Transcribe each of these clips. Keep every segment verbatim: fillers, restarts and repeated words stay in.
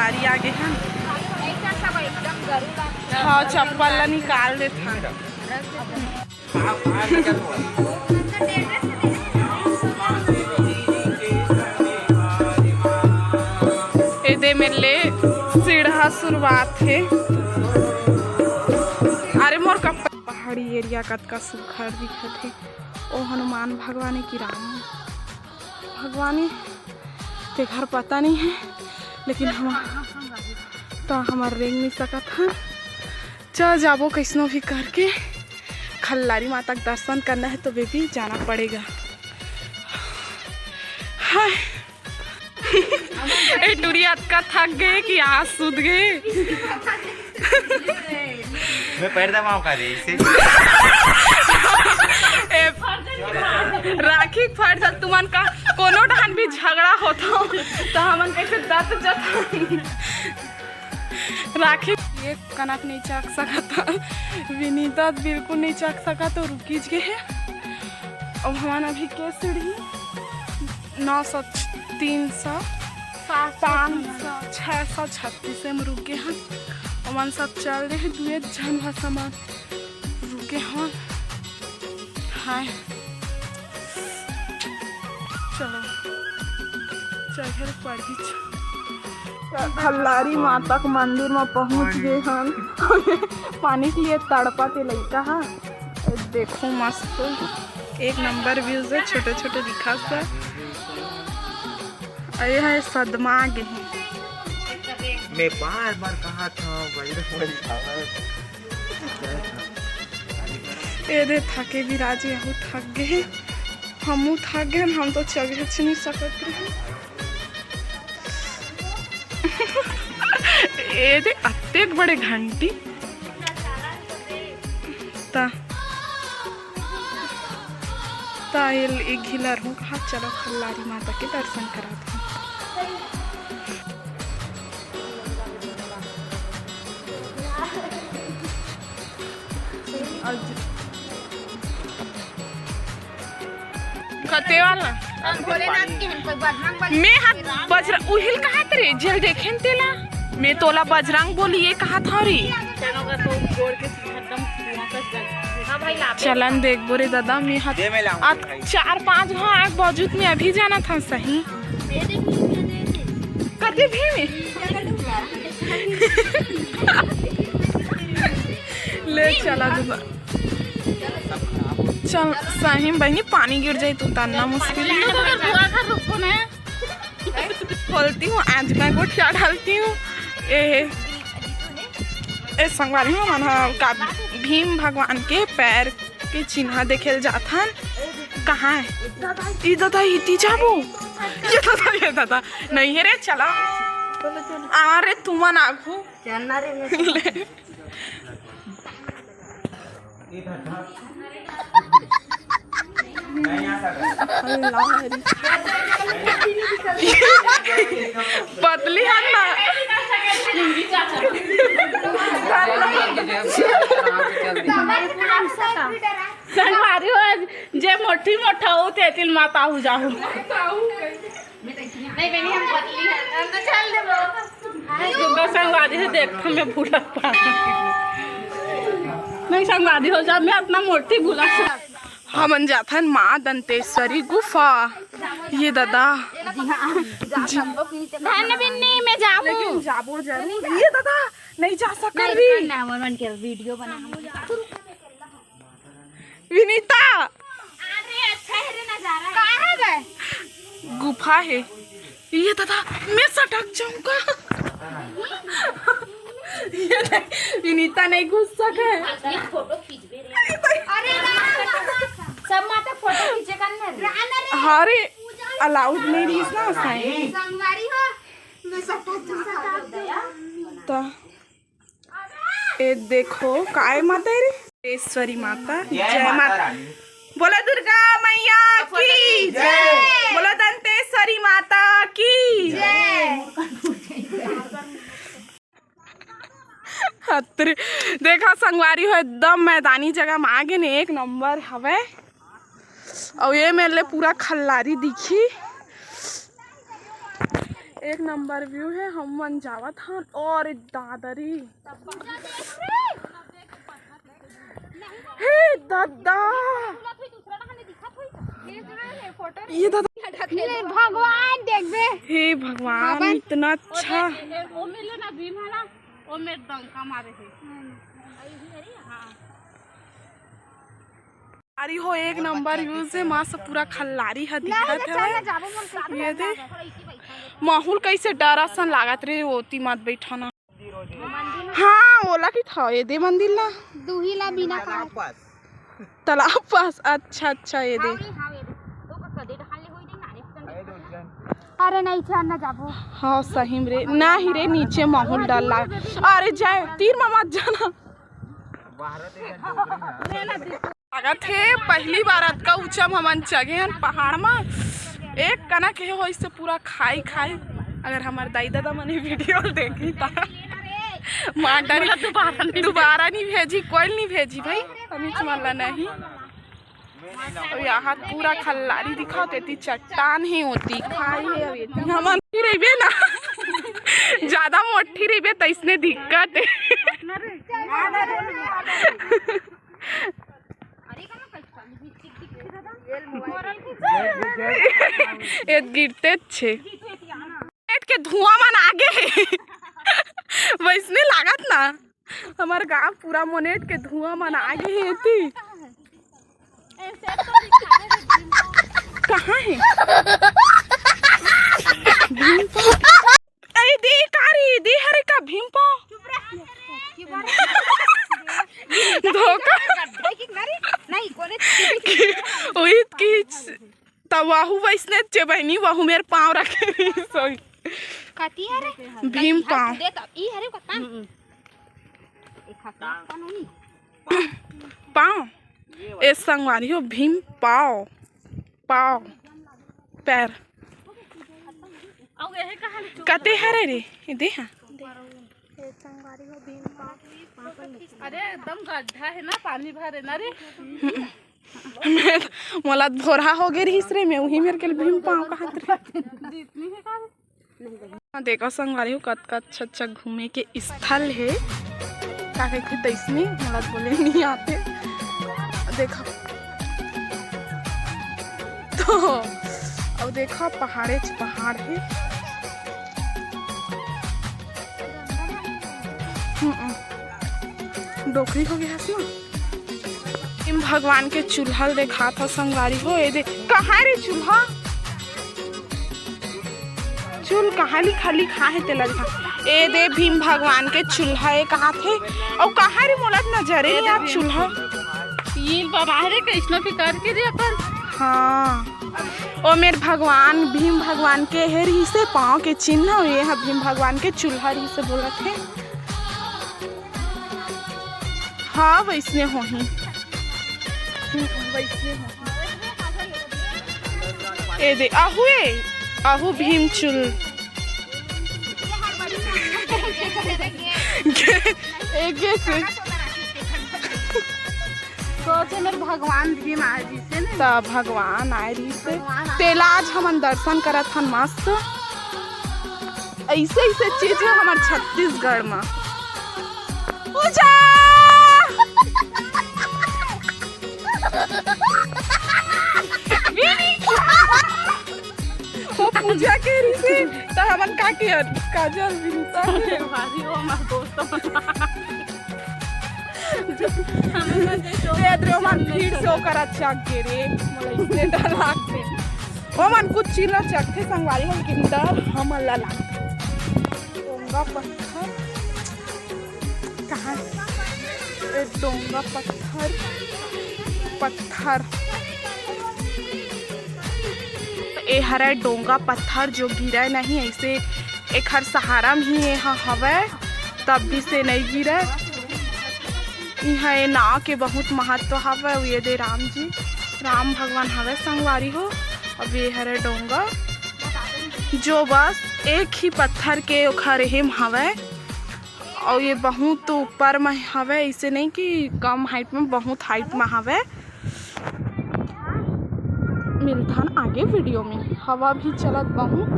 गाड़ी आगे हे। हाँ, चप्पल ला निकाल देत हन। एदे मेर ले सीढ़ा शुरुआत हे। अरे मोर कपड़ा, पहाड़ी एरिया कतका सुघर दिखत हे। ओ हनुमान भगवान हे कि राम भगवान हे, तेखर पता नहीं हे, लेकिन हम तो हमर रेंग नहीं सकत हन। चल जाबो कैसनो भी करके, खल्लारी माता के दर्शन करना है तो बेबी जाना पड़ेगा। हाय। ए टुरी अतका थक गए कि आज सुत गए। मैं पैर दबाऊं का रे इसे? ए, राखी फट जल तुमन का कोनो डहान भी झगड़ा होत हो तो हमन कैसे दत जत राखी। ये कनक नहीं चक सकत, विनीता बिल्कुल नहीं चक सकत, तो रुकिज गए है। अब हमन अभी के सीढ़ी नौ सौ, तीन सौ, पाँच सौ, छः सौ छत्तीस में रुक गए हैं। ओमन सब चल रहे हैं, दुए झन भर समान रुके हैं। हाय, चलो, चढ़े पड़ गई। खल्लारी माता के मंदिर में पहुंच गए हन। पानी के लिए तड़पत हे लइका हा। देखो मस्त एक नंबर व्यूज है, छोटे छोटे दिखा सा। अरे है सदमा गे है। मैं बार बार कहा था बजरंग बली खावा। ए दे थके भी राजी आहू थक गए, हमू थक गए, हम तो चघे नहीं सकत रहे। ए दे अतेक बड़े घंटी। ता, ता एल एक घिलर हूँ कहा, चलो खल्लारी माता के दर्शन करा दो। कते वाला? भोलेनाथ के हन, कोई बजरंग बली मैं हाथ बजरा उहिल कहा तेरे जेल देखेन तेला। मैं तोला बजरंग बोली ये कहा था रे। चलो का तो जोड़ के एकदम वहाँ का हाँ भाई, लाभ चलन देखबो रे दादा, मैं हाथ दे, मैं लाऊं। अत-, चार पांच घा आग बाजूत में अभी जाना था सही। दे दे, दे दे। कते भी में? ले चला दादा। चल, सही में बहिनी, पानी गिर जाए तो उतारना मुश्किल है। तो अगर बुआ घर रुको ना। खोलती हूँ, आज मैं गोठिया डालती हूँ। ए, ए संगवारी हो, मन ह का भीम भगवान के पैर के चिन्हा देखे ल जाथन। कहाँ है? ई दादा, इती जाबो। ये दादा, ये दादा। नहीं है रे, चला। आ रे, तुमन आगू। चलना रे, ले। पतली हन ना। संगवारी हो, जे मोटी मोटा हो, तेतिल माता हो जाहू। नहीं बहनी, हम पतली हैं, हम तो चल देबो। तो संगवारी से देख, हमें भूलत पड़ा। नहीं संगवारी हो जा, मैं इतना मोटी भूलत। हमन जाथन माँ दंतेश्वरी गुफा। ये दादा। जी हाँ। जी। धन बिन्नी में जाऊँ। लेकिन जाबो जरूर। ये दादा, नहीं जा सकत नहीं, रही। करना है, वन वन के वीडियो बना। विनीता। अरे, अच्छा है रे नजारा। कहाँ है बे? गुफा है। ये दादा, मैं सटक जाऊंगा। ये देख, विनीता नहीं घुस सके। ये फोटो खींचबे रे। अरे, राम, राम, राम। सब माता फोटो खींचे करने रे। अरे, अलाउड नहीं रही ना, साईं। संगवारी हो, मैं सटक जाऊंगा। तो ए देखो, काय माता है रे? दंतेश्वरी माता, जय जय माता माता। रानी। बोला दुर्गा मैया की जय। जय। बोला दंतेश्वरी माता की जय। हतरी। देखा संगवारी हो, एकदम मैदानी जगह में आ गे ने, एक नंबर हवे। अउ ये मेर ले पूरा खल्लारी दिखी। एक नंबर व्यू हे, हम मन जावत हन। और दादरी, हे दादा, ये दादा, भगवान देखबे। हे भगवान, इतना अच्छा। अरे हो, एक नंबर व्यू हे, मस्त पूरा खल्लारी ह दिखत हे। ये दे, माहौल कैसे डर असन लागत रे, ओती मत बैठा ना। हाँ, ओला कि था, ये दे मंदिर ला। दूही ला बिना कहा। तालाब पास, अच्छा, अच्छा, ये दे। अरे नहीं, चल ना जाबो। हाँ, सही में रे, नहीं रे, नीचे माहौल डर लाग। अरे जाए, तीर मा मत जाना। लागत हे, पहली बार अतका ऊंचा म हमन चघे हन पहाड़ म। एक कनक हे, होइस से पूरा खाई खाई। अगर हमर दाई ददा मन ये वीडियो ल देखही त मार डारी। दोबारा नहीं भेजी, कोई नहीं भेजी भाई, अमित मन ला नहीं। अउ यहाँ पूरा खल्लारी दिखा, तेती चट्टान हे, ओती खाई हे। अउ एती हमन ही रहिबे ना, ज्यादा मोटी रहिबे त इसने दिक्कत हे। ए गिरते छे। पेट के धुआं मन आगे हे। वैसने लागत ना, हमर गांव पूरा मोनेट के धुआं मन आगे हे एती। कहाँ हे? भीम पाव। ए दे, का रे? दे हरे का भीम पाव? धोखा। नहीं, कोने उहित की तब वहू वैसने चे बहिनी, वहू मेर पाँव रखे रहिस होही। कती हरे? भीम पाँव। दे त, ई हरे कता? पाँव। ए संगवारी हो, भीम पाँव। पाँव। पैर। कते हरे रे? ए दे हा। अरे एकदम गड्ढा हे ना, पानी भरे ना रे। मैं, मोला त भोरहा हो गे रहिस रे, मैं उही मेर के भीम पाँव कहत रे। हाँ, देखो संगवारी हो, कतका अच्छा अच्छा घूमे के स्थल हे। का कहिथे तइसने, मोला त बोले नहीं आते। देखो तो, अउ देखो पहाड़ेच पहाड़ हे। हम्म, डोकरी हो गे हस ना। भीम भगवान के चूल्हा ल देखात हव संगवारी हो। ए दे, कहाँ रे चूल्हा? चूल कहाँ लिखा, लिखा हे तेला लिखा। ए दे भीम भगवान के चूल्हा ए कहाँ थे? अउ कहाँ रे, मोला त नजरे नहीं आत चूल्हा। ये बाहर है, कैसनो भी करके दे अपन। हाँ। ओ मेर भगवान, भीम भगवान के हे रहिसे पाँव के चिन्ह, ये ह भीम भगवान के चूल्हा रहिसे बोलत हे। हाँ, वैसने होही। हम्म, वैसने होही। ए दे, आहू ए, आहू भीम चूल। एक, एक, एक। सोचे मेर भगवान भीम आए रहिसे ना। त भगवान आए रहिसे। भगवान आए। तेला आज हमन दर्शन करत हन मस्त। ऐसे, ऐसे चीज हे हमर छत्तीसगढ़ म। पूजा। वो पूजा के रहिसे, त हमन का कियन? काजल बिनता हे। भाभी, वो हमार दोस्त हमार। ए दे, ओमन फिर से ओकर अच्छा गे रे, मोला इसने डर लागथे। ओमन कुछ चीज ला चखथे संगवारी हो, लेकिन डर हमन ला लागथे। डोंगा पत्थर, कहाँ? ए डोंगा पत्थर, पत्थर। ए हरय डोंगा पत्थर जो गिरय नहीं, ऐसे एखर सहारा में ही ए ह हवय, तब भी से नहीं गिरय। इहाँ ए नाव के बहुत महत्व हवय। अउ ये दे राम जी, राम भगवान हवय संगवारी हो। अब ये हरय डोंगा, जो बस एक ही पत्थर के ओखर एहे म हवय। अउ ये बहुत ऊपर में हवय, ऐसे नहीं कि कम height में, बहुत height में हवय। मिलथन आगे वीडियो में। हवा भी चलत बहुत,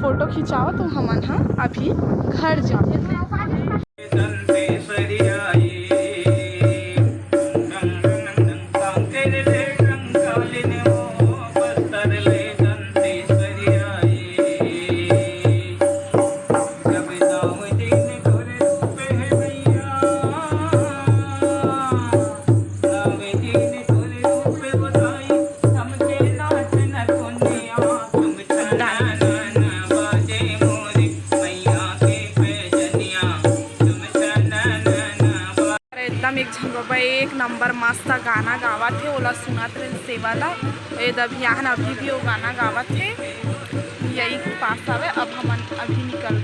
फोटो खिंचावत तो हमन ह अभी घर जाबो। एकदम एक झन बाबा एक नंबर मस्त गाना गावत हे, ओला सुनत रहे सेवा ला। ए दभियान अभी भी वो गाना गावत हे, यही पास आवे। अब हमन अभी निकल